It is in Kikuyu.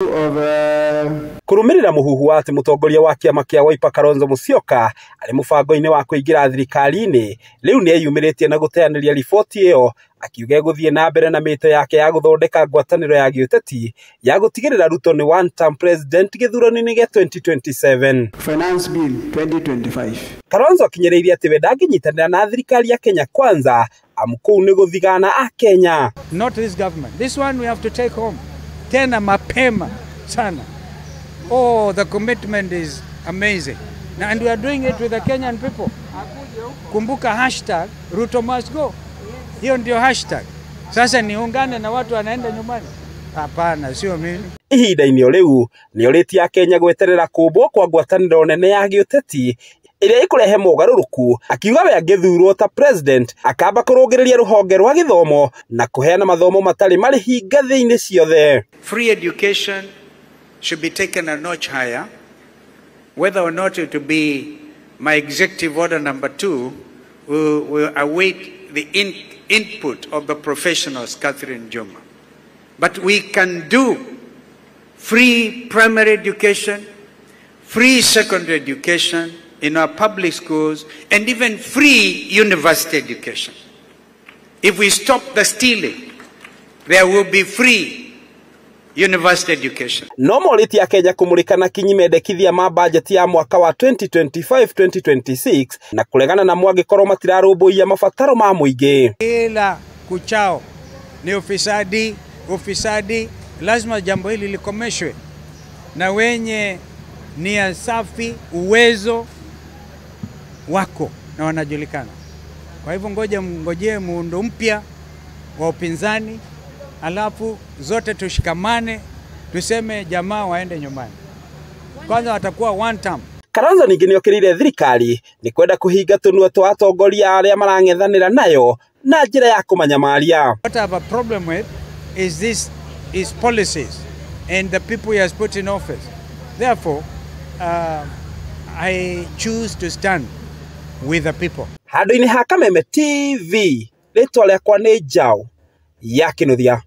issue of Kũrũmĩrĩra mũhuhu wa atĩ mũtongoria wa kĩama kĩa Wiper Kalonzo Musyoka arĩ mũbango-inĩ wa kũingĩra thirikari-inĩ, rĩu nĩ eyumĩrĩtie na gũteanĩria riboti ĩyo akiuga egũthiĩ na mbere na mĩto yake ya gũthondeka ngwatanĩro ya gĩũteti ya gũtigĩrĩra Ruto nĩ one term president gĩthurano-inĩ gĩa 2027. Finance Bill 2025. Kalonzo akinyĩrĩirie atĩ we ndangĩnyitanĩra na thirikari ya Kenya Kwanza amu kũu nĩ gũthigana a Kenya. Not this government. This one we have to take home. Tena mapema sana. Oh, the commitment is amazing. Now, and we are doing it with the Kenyan people. Kumbuka hashtag Ruto must go. Hiyo ndio hashtag. Sasa niungane na watu wanaenda nyumbani? Hapana, sio mimi. Ihinda-inĩ o rĩu nĩorĩtie Akenya gweterera kũmbwo kwa ngwatanĩro nene ya gĩũteti ĩrĩa ĩkũrehe mogarũrũku, akiuga we angĩthurwo ta president akamba kũrũngĩrĩria rũhonge rwa gĩthomo na kũheana mathomo matarĩ marĩhi ngathĩ-inĩ ciothe. Free education should be taken a notch higher. Whether or not it will be my executive order number 2, we will await the input of the professionals, Catherine Juma. But we can do free primary education, free secondary education in our public schools, and even free university education. If we stop the stealing, there will be free university education. No morĩtie Akenya kũmũrĩka na kinyi mendekithia ma bajeti ya mwaka wa 2025-2026 na kũregana namo angĩkorwo matirarũmbũiya mabataro ma mũingĩ. Kila kuchao ni ufisadi, ufisadi. Lazima jambo hili likomeshwe, na wenye nia safi, uwezo wako na wanajulikana. Kwa hivyo ngoja mngojee muundo mpya wa upinzani, alafu zote tushikamane, tuseme jamaa waende nyumbani. Kwanza watakuwa one term. Kalonzo ningĩ nĩokĩrĩire thirikari nĩ kwenda kũhinga tũnua twa atongoria arĩa marang'ethanĩra nayo na njĩra ya kũmanyamaria. What I have a problem with is this is policies and the people he has put in office. Therefore, I choose to stand with the people. Handũ-inĩ ha Kameme TV, rĩtwa rĩakwa nĩ Njaũ ya Kĩnuthia.